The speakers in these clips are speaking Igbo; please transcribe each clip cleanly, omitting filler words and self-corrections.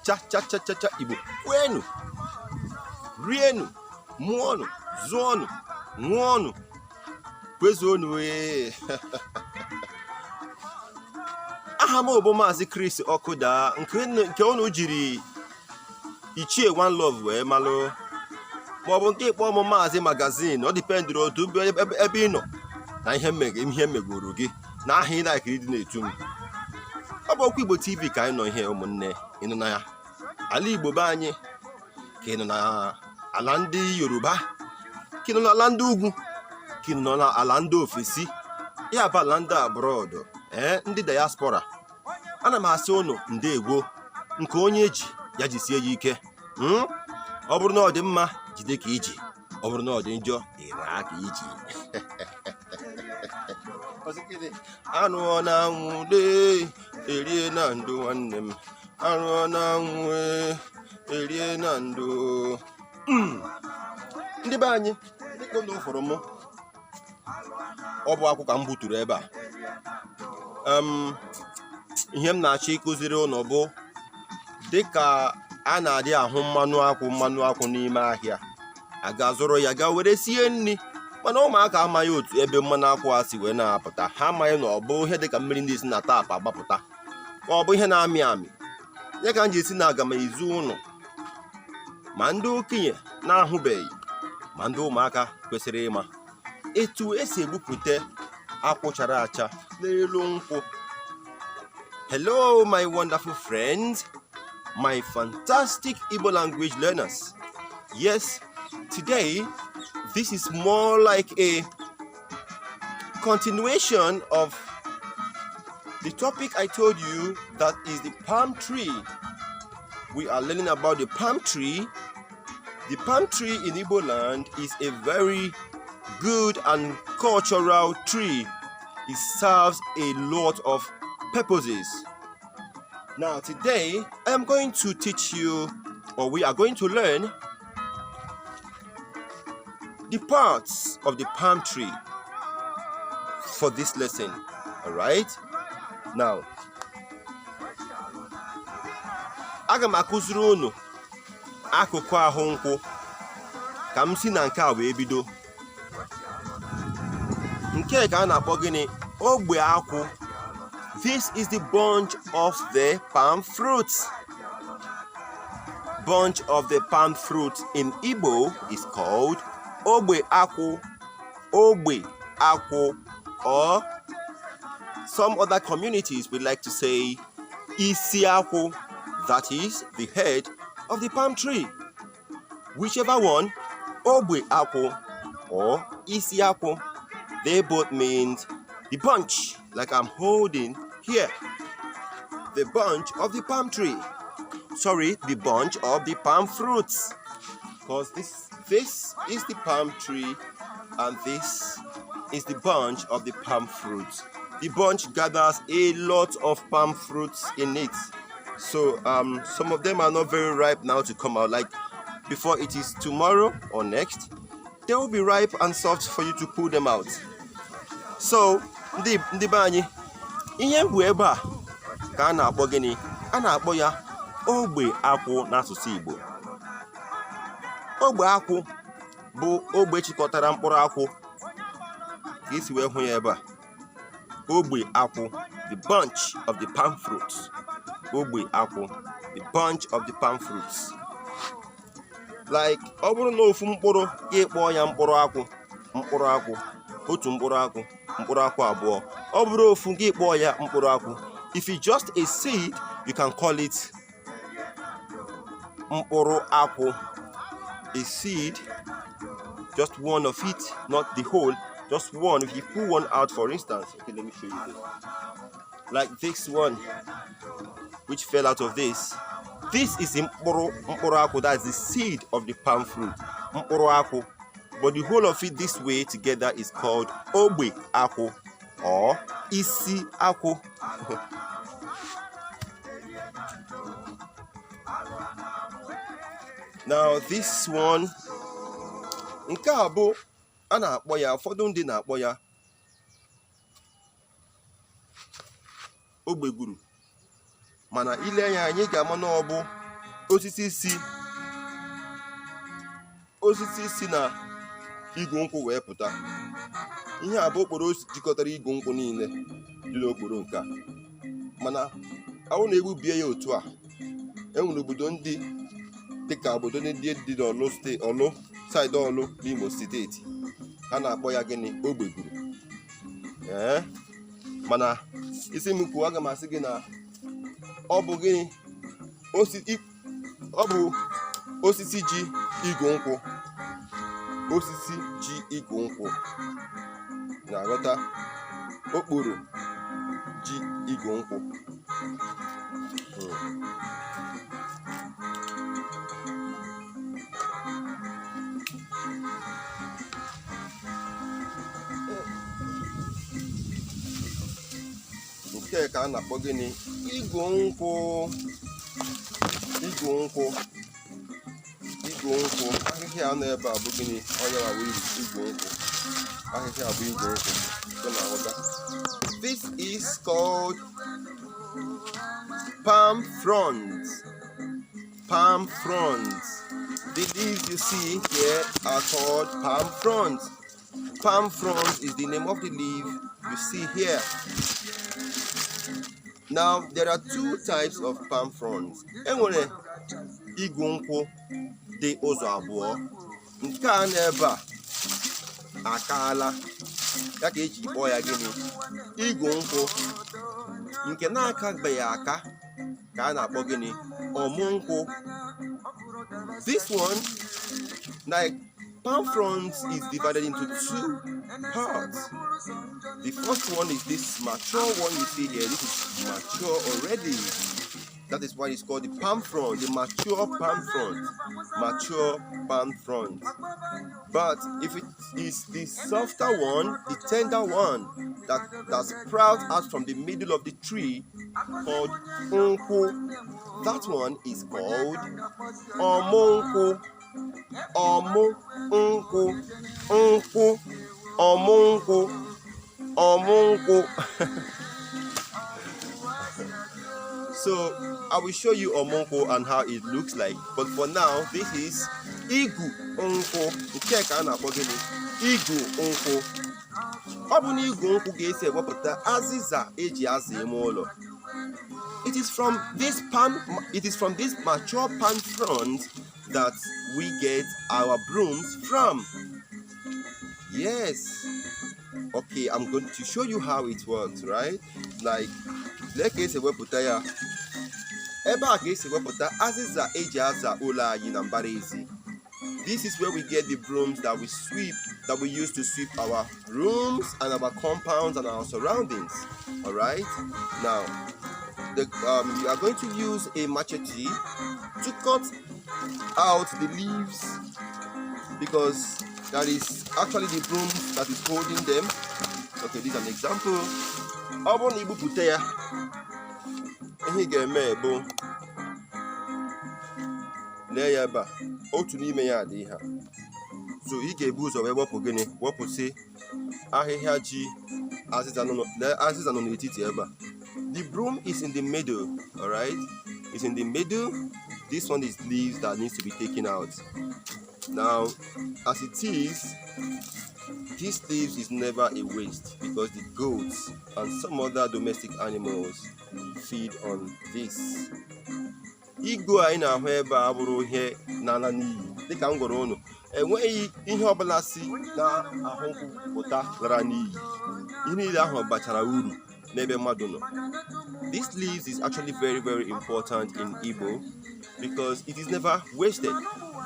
Cha cha cha cha cha, Igbo kwenu, rienu, mụọnụ, zụọnụ, ṅụọnụ, kwezuonụ. Ee, aha m bụ Maazị Chris Ọkụda, nke unu jiri Ichie One Love wee malụ, maọbụ nke ịkpọ m Maazị Magazine. Ọ dependịrị otu ebe ị nọ na ihe megoro gị na aha ị like ịdị na-etu m. Ọ bụ Okwu Igbo TV ka anyị nọ ihe, ụmụnne. Ị nọ na ya ala Igbo be anyị, ka ị nọ na ala ndị Yoruba, ka ị nọ n'ala ndị ugwu, ka ị nọ n'ala ndị ofesi, ya bụ ala ndị abroad, ee, ndị diaspora, ana m asị ụnụ ndeewo. Nke onye ji ya jisie ya ike. Ọ bụrụ na ọ dị mma, jide ka iji. Ọ bụrụ na ọ dị njọ, ịra ka iji. Anụọ na anwụ lee, erie na ndụ. Nwanne m, anụọ na anwụ erie na ndụ. Ndị be anyị, dịka ụnụ fụrụ mụ, ọ bụ akwụ ka m gbuturu ebe a. Ihe m na-achọ ịkụziri ụnụ bụ, dịka a na-adị ahụ mmanụ akwụ, mmanụ akwụ n'ime ahịa, a ga-azụrụ ya ga were sie nri, mana ụmụaka amaghị otu ebe mmanụ akwụ a si wee na-apụta. Ha amaghị na ọ bụ ihe dịka mmiri ndị si na tap agbapụta, ka ọ bụ ihe na-amị amị. Ya ka m ji si na aga m ezi ụnụ, ma ndị okenye na-ahụbeghị, ma ndị ụmụaka kwesịrị ịma etu esi egbupụta akwụ chara acha n'elu nkwụ. Hello, my wonderful friends, my fantastic Igbo language learners. Yes, today this is more like a continuation of the topic I told you, that is the palm tree. We are learning about the palm tree. The palm tree in Igbo land is a very good and cultural tree. It serves a lot of purposes. Now, today I am going to teach you, or we are going to learn, the parts of the palm tree for this lesson. All right? Now, aga m akụziri unu akụkụ ahụ nkwụ. Ka m si na nke a wee bido. Nke ka a na-akpọ gịnị? Ogbe akwụ. This is the bunch of the palm fruits. Bunch of the palm fruit in Igbo is called ogbe akwụ, ogbe akwụ, or some other communities would like to say isi akwụ, that is the head of the palm tree. Whichever one, ogbe akwụ or isi akwụ, they both means the bunch, like I'm holding here. The bunch of the palm tree. Sorry, the bunch of the palm fruits. Because this is the palm tree and this is the bunch of the palm fruits. The bunch gathers a lot of palm fruits in it. So some of them are not very ripe now to come out. Like before it is tomorrow or next, they will be ripe and soft for you to pull them out. So ndị be anyị, ihe m bụ ebe a ka a na-akpọ gịnị? A na-akpọ ya ogbe akwụ n'asụsụ Igbo. Ogbe akwụ bụ ogbe chịkọtara mkpụrụ akwụ, ka isi wee hụ ya ebe a. Ogbe akwụ, the bunch of the palm fruits. Ogbe akwụ, the bunch of the palm fruits. Like ọ bụrụ na ofu mkpụrụ, gị kpọọ ya mkpụrụ akwụ, mkpụrụ akwụ, otu mkpụrụ akwụ, mkpụrụ akwụ abụọ. Ọ bụrụ ofu, gị kpọọ ya mkpụrụ akwụ. If it's just a seed, you can call it mkpụrụ akwụ. A seed, just one of it, not the whole, just one. If you pull one out, for instance, okay, let me show you this. Like this one, which fell out of this. This is mkpụrụ mkpụrụ akwụ, that's the seed of the palm fruit. Mkpụrụ akwụ. But the whole of it this way together is called ogbe akwụ or isi akwụ. Now this one, nke a bụ a na-akpọ ya, ụfọdụ ndị na-akpọ ya ogbeguru, Mana ile anya, anyị ga-ama na ọ bụ osisi si na igu nkwụ wee pụta. Ihe a bụ okporo jikọtara igu nkwụ niile dị n'okporo nke a. Mana ọ bụrụ na egbubie ya otu a, enwere obodo ndị dịka obodo ndị dị n'Ọlụ steeti, Ọlụ side, Ọlụ n'Imo steeti, ha na-akpọ ya gịnị? Ogbeguru. Ee, mana isi m kwuo, aga m asị gị na ọ bụ gịnị? Ọ bụ osisi ji igu nkwụ, osisi ji igu nkwụ. Na-aghọta? Okporo ji igu nkwụ. Nke ka a na-akpọ gịnị? Igu nkwụ, igu nkwụ, igu nkwụ. Ahịhịa a nọ ebe a bụ gịnị? Onye ma bụ igu nkwụ. Ahịhịa bụ igu nkwụ. Ị na-aghọta? This is called palm fronds. Palm fronds. The leaves you see here are called palm fronds. Palm fronds is the name of the leaf you see here. Now there are two types of palm fronds. Enwere igu nkwụ dị ụzọ abụọ. Nke a nọ ebe a akaala, ya ka eji kpọọ ya gịnị? Igu nkwụ. Nke na-akabeghị aka ka a na-akpọ gịnị? Ọmụ nkwụ. This one, like palm fronds, is divided into two parts. The first one is this mature one you see here. This is mature already. That is why it's called the palm frond, the mature palm frond, mature palm frond. But if it is the softer one, the tender one that sprouts out from the middle of the tree, called nkwụ, that one is called ọmụ nkwụ, ọmụ nkwụ, nkwụ, ọmụ nkwụ, ọmụ nkwụ. So I will show you ọmụ nkwụ and how it looks like. But for now, this is igu nkwụ. Nke ka a na-akpọ gịnị? Igu nkwụ. Ọ bụ na igu nkwụ ga-esi ewepụta azịza eji aza ime ụlọ. It is from this mature palm frond that we get our brooms from. Yes. Okay, I'm going to show you how it works, right? Like, lee ka esi ewepụta ya. Ebe a ka esi ewepụta azịza eji aza ụlọ anyị na mbara ezi. This is where we get the brooms that we use to sweep our rooms and our compounds and our surroundings. All right. Now, you are going to use a machete to cut out the leaves because that is actually the broom that is holding them. Okay, this is an example. Ọ bụrụ na igbupụta ya, ihe ị ga-eme bụ, lee ya ebe a, otu n'ime ya dị ihe a. So ị ga-ebu ụzọ wee wepụ gịnị? Wepụsị ahịhịa ji azịza nọ lee, azịza nọ n'etiti ebe a. The broom is in the middle, alright? It's in the middle. This one is leaves that needs to be taken out. Now, as it is, this leaves is never a waste because the goats and some other domestic animals feed on this. Igu anyị na-ahụ ebe a bụrụ ihe na-ala n'iyi. Dịka m gwara unu, enweghị ihe ọbụla si na ahụ nkwụ pụta lara n'iyi. Ihe niile ahụ bachara uru n'ebe mmadụ nọ. This leaves is actually very, very important in Igbo because it is never wasted.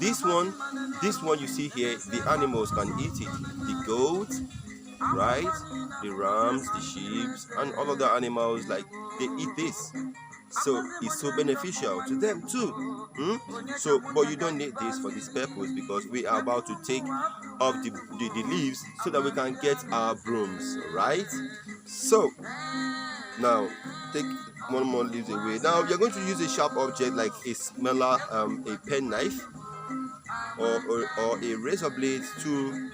This one you see here, the animals can eat it. The goat, right? The rams, the sheep, and all other animals, like, they eat this. So it's so beneficial to them too. So, but you don't need this for this purpose because we are about to take off the leaves so that we can get our brooms, right? So now take one more leaves away. Now you're going to use a sharp object like a smaller a pen knife or a razor blade to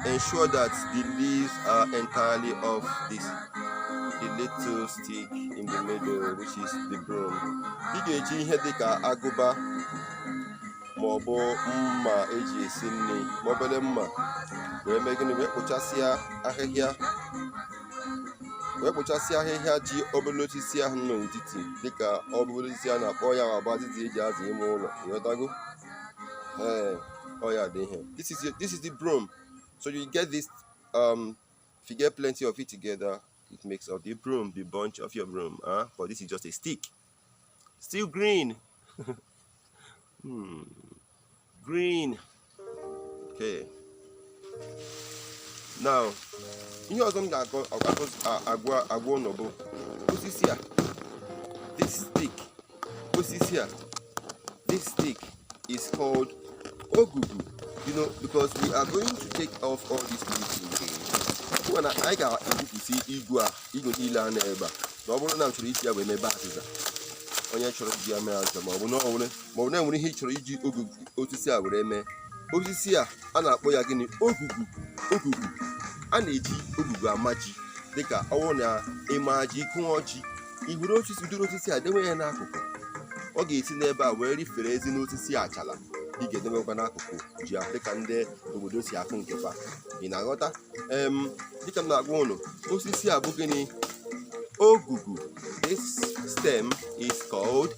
ensure that the leaves are entirely off this. the little stick in the middle, which is the broom. Ị ga-eji ihe dịka agụba ma ọ bụ mma eji esi nri, ma obere mma, wee mee gịnị? Wee kpụchasịa ahịhịa, wee kpụchasịa ahịhịa ji obere osisi ahụ nọ n'etiti, dịka obere osisi a na-akpọ ya agba azịza eji aza ime ụlọ. Ịghọtago? Ee, ọ ya dị ihe. This is the broom. So you get this, if you get plenty of it together, it makes up the broom, the bunch of your broom, huh? But this is just a stick, still green. Green. Okay, now ihe ọzọ m ga-agwa agwa ụnụ bụ osisi a, this stick, osisi a, this stick is called ogugu, because we are going to take off all these leaves today. Ọ na anyị ga-egbupụsị igwe a, igwe niile a na ebe a, na ọ bụrụ na m chọrọ iji ya wee mebe azịza, onye chọrọ iji ya mee azịza, ma ọ bụ na ọ nwere, ma ọ bụ na enwere ihe ị chọrọ iji ogugu osisi a were mee. Osisi a, a na-akpọ ya gịnị? Ogugu. Ogugu a na-eji ogugu ama ji, dịka ọ bụrụ na ịma ji, kụọ ji, i were osisi, ụdịrị osisi a dewe ya n'akụkụ, ọ ga-esi n'ebe a wee rifere ezi n'osisi achala ị ga-edebekwa n'akụkụ ji ahụ, dịka ndị obodo si akụ nke fa. Ị na-aghọta? Em, dịka m na-agwa ụnụ, osisi a bụ gịnị? Ogugu. This stem is called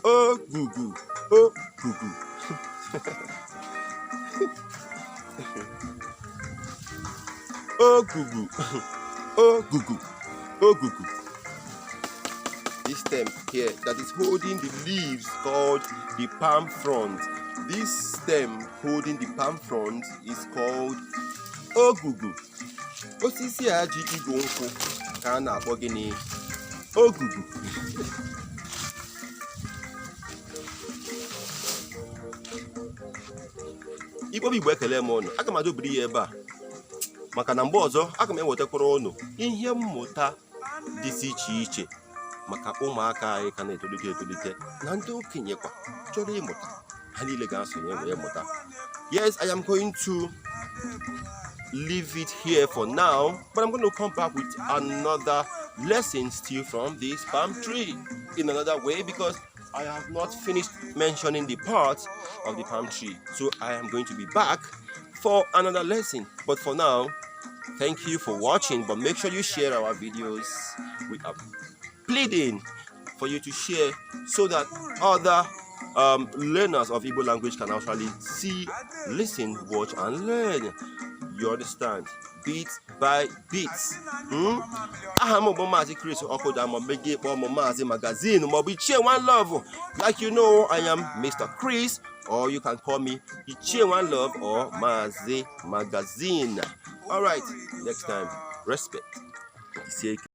ogugu. Ogugu, ogugu, ogugu, ogugu. This stem here that is holding the leaves, called the palm frond. This stem holding the palm frond is called ogugu. Osisi a ji igu nkwụ ka a na-akpọ gịnị? Ogugu. Igbo bụ Igbo, ekele m ụnụ. Aga m adobiri ya ebe a, maka na mgbe ọzọ aga m ewetakwara ụnụ ihe mmụta dịsị iche iche maka ụmụaka anyị ka na-etolite etolite na ndị okenye kwa chọrọ ịmụta. Ha niile ga-asonye wee mụta. Yes, I am going to leave it here for now, but I'm going to come back with another lesson still from this palm tree in another way, because I have not finished mentioning the parts of the palm tree. So I am going to be back for another lesson. But for now, thank you for watching. But make sure you share our videos. We are pleading for you to share so that other learners of Igbo language can actually see, listen, watch, and learn. You understand? Bit by bit. Aha m bụ Maazị Chris Ọkụda, ma megị kpọọ m Maazị Magazine maọbụ Ichie One Love. Like you know, I am Mr. Chris, or you can call me Ichie One Love or Maazị Magazine. All right, next time, respect. Isie ike.